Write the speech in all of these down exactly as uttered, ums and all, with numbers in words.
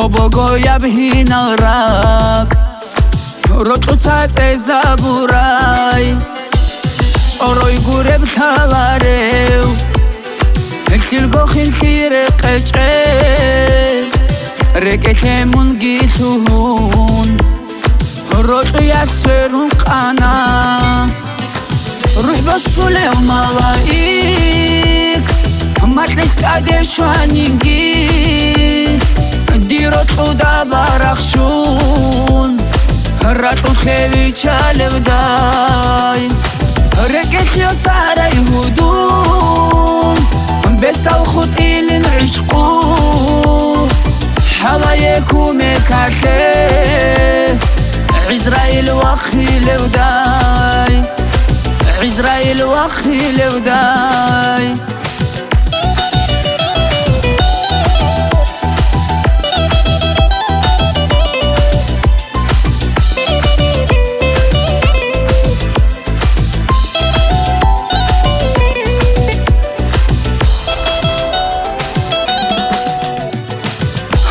Богояб гьинал ракӀ, рокьуца цӀезабурай, цӀорой гуреб лъаларев, лъилго хинлъи рекъечӀе, рекӀелъе мунги лъугьун, рокьуялъ сверун къана. РухӀ босулев малаик, макьилъ тӀаде щванинги, дир рокьуда барахщун, ракьулъе виччалевдай. РекӀелъ йосарай гьудул, бесдал хутӀилин гӀишкъу, хӀалае кумекалъе, ГӀизраил вахъилевдай, ГӀизраил вахъилевдай.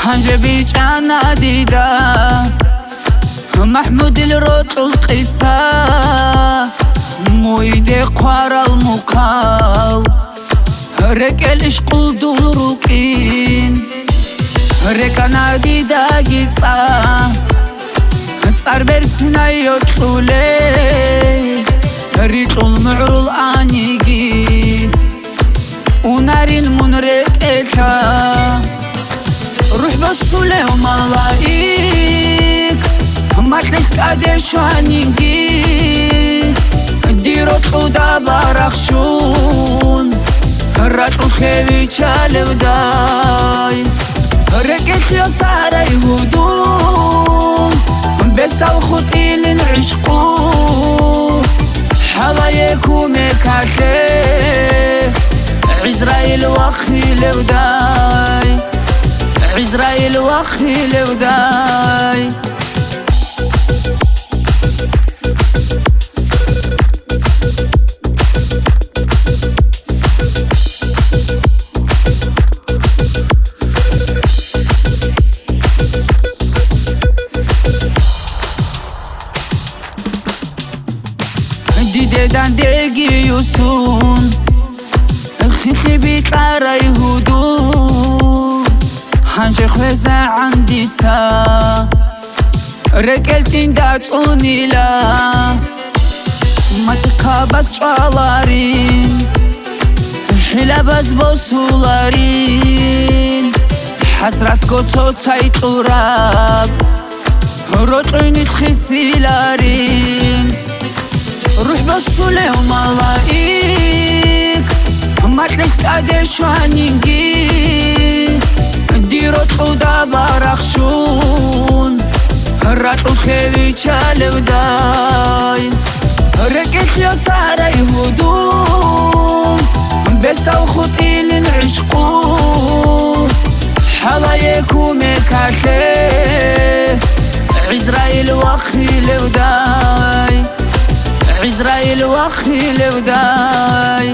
Гьанже бичӀчӀана дида МахӀмудил рокьул къиса, муйде хъварал мухъал, рекӀел ишкъул дул рукӀин. РекӀана дидаги цӀа, цӀар берцинай йокьулей, рикьул мугӀрул аниги. Унарин мун рекӀелъа, рухӀ босулев малаик, макьилъ тӀаде щванинги, дир рокьуда барахщун, ракьулъе виччалевдай. РекӀелъ йосарай гьудул, бесдал хутӀилин гӀишкъу, хӀалае кумекалъе, ГӀизраил вахъилевдай, ГӀизраил вахъилевдай. Диде дандеги юсун, хилъи бикьарай гьудул, гьанже хвезагӀан дица, рекӀел тӀинда цӀунила, мацӀихъабаз чӀваларин, хӀилабаз босуларин, хӀасратго цоцай кьураб, рокьуй нилъ хисиларин. РухӀ босулев малаик, макьилъ тӀаде щванинги, дир рокьуда барахщун, ракьулъе виччалевдай. РекӀелъ йосарай гьудул, бесдал хутӀилин гӀишкъу, хӀалае кумекалъе, ГӀизраил вахъилевдай, ГӀизраил вахъилевдай.